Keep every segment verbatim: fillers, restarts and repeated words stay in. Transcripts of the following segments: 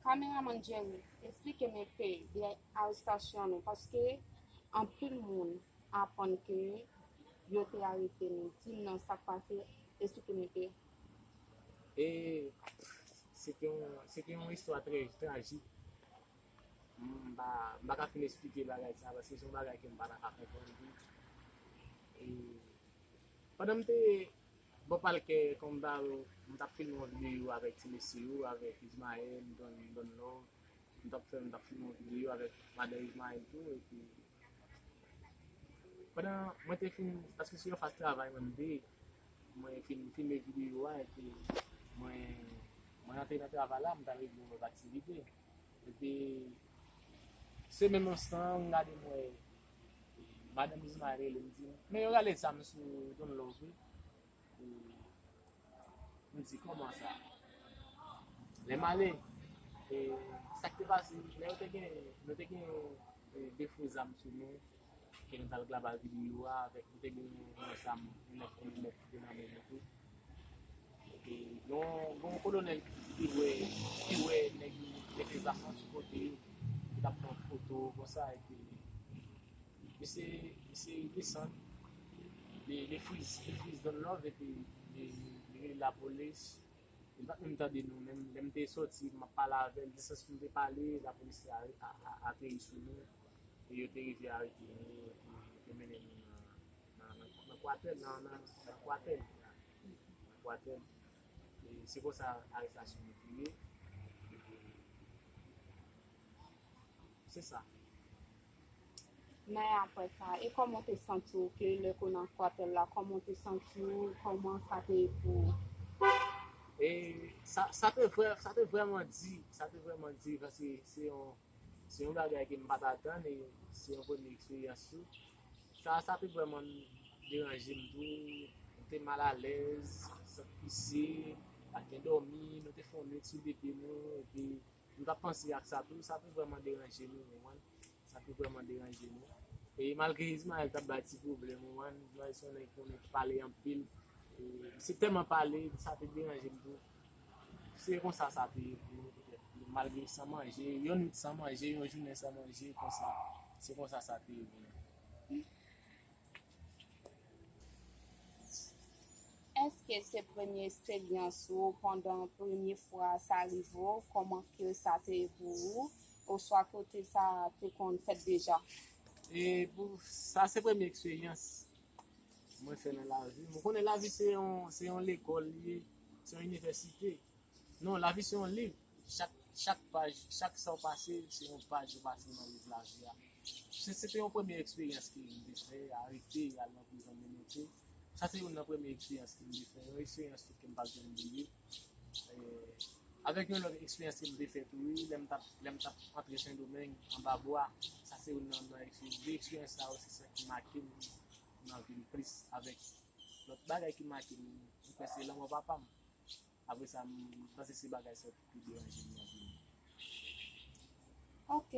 Kameramann Jerry, esplike m enpe de arestasyon nou, paske anpil moun aprann ke yo te arete nou. Di m non, sa k pase, esplike m enpe. E se te yon, se te yon istwa trè trajik. M pa, m pa ka fin esplike bagay sa, paske se yon bagay ke m pa ta ka konprann tou. E pandan m te bò palkè, kòm m t ap filme yon videyo avèk ti mesye yo, avèk Ismael, Don, Don Love, m t ap fè, m t ap filme yon videyo avèk madan Ismael tou, epi pandan mwen te fin, paske se yon faz travay mwen m te ye, mwen fin filme videyo a, epi mwen, mwen antre nan travay la, m t al regle yon lòt aktivite. Epi se menm instan, m gade m wè madanm Ismael rele m di m, men yo rale zam sou Don Love wi. E m di, kòman sa? Lè m ale, e sa k te pase, lè yo te gen, nou te gen e, de fo zam sou nou, ke nou t al grave videyo a avèk, nou te gen yon zam M nèf M nèf ki te nan men nou tou. Epi yon, yon kolonèl ki wè, ki wè nèg yo mete zam nan sou kote yo, ki t ap pran foto konsa, epi misye, misye desann, li, li friz, li friz Don Love, epi li, li rele lapolis. Li pa t menm tande nou menm. Lè m te soti, m ap pale avè l, nan sans m te pale, lapolis te a- a- a- ateri sou nou. E yo te rive arete nou, epi yo te mennen nou nan, nan, nan, nan kwatèl, nan, nan, nan kwatèl. Nan kwatèl. E se konsa arestasyon nou te ye. Epi se sa. Men apre sa, e kòman w te santi w ke lè ke w nan kwatèl la, kòman w te santi w, kòman sa te ye pou ou? E sa, sa te vrè, sa te vrèman di, sa te vrèman di, paske se yon, se yon bagay ke m pa t atann, e se yon premye eksperyans tou. Sa, sa te vrèman deranje m tou, m te malalèz, sant pise, pa t gen dòmi, nou te fè yon nwit sou de pye nou, epi nou t ap panse ak sa tou, sa te vrèman deranje nou, ou konprann? Sa te vrèman deranje nou. E malgre Ismael t ap bay ti pwoblèm, ou konprann, Ismael se yon nèg konnen ki pale anpil. E se tèlman pale, sa te deranje m tou. Se konsa sa te ye pou nou, petèt. Malgre san manje, yon nwit san manje, yon jounen san manje, konsa. Se konsa sa te ye pou nou. Èske se premye eksperyans ou pandan premye fwa sa rive w? Kòman ke sa te ye pou ou? Oswa kote sa te konn fèt deja? E pou sa, se premye eksperyans mwen fè nan lavi m. Ou konnen lavi se yon, se yon lekòl li ye, se yon inivèsite. Non, lavi se yon liv. Chak, chak paj, chak sa w pase, se yon paj ou pase nan liv lavi a. Se, se te yon premye eksperyans ke m te fè, arete, al nan prizon Menete. Sa se youn nan premye eksperyans ke m te fè, yon eksperyans tou ke m p ap janm bliye. E, avèk yon lòt eksperyans ke m te fè tou, wi, lè m t ap, lè m t ap antre Sendomeng, anba bwa, sa se youn nan, nan eksperyans, de eksperyans sa yo, se sa ki make m nan vi m plis avèk lòt bagay ki make m, m kwè se lanmò papa m. Apre sa, m panse se bagay sa ki pi deranje m nan vi m. Ok.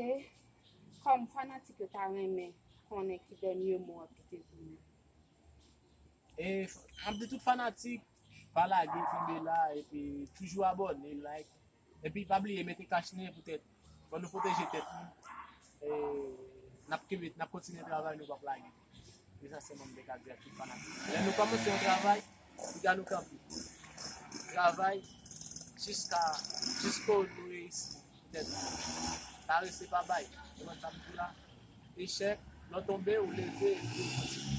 Kòm fanatik yo ta renmen konnen ki dènye mo w ap kite pou yo. E m ap di tout fanatik, pa lage, kenbe la, epi toujou abòne, like. Epi pa bliye mete kach nen poutèt fò nou pwoteje tèt nou. E n ap kenbe, n ap kontinye travay, nou p ap lage. E sa sèlman m te ka di ak tout fanatik. Lè nou kòmanse yon travay, piga nou kanpe. Travay jiska, jisko nou reyisi. Poutèt parese pa bay. Ou konprann sa m di la? Echèk, lè w tonbe, ou leve, epi ou kontinye.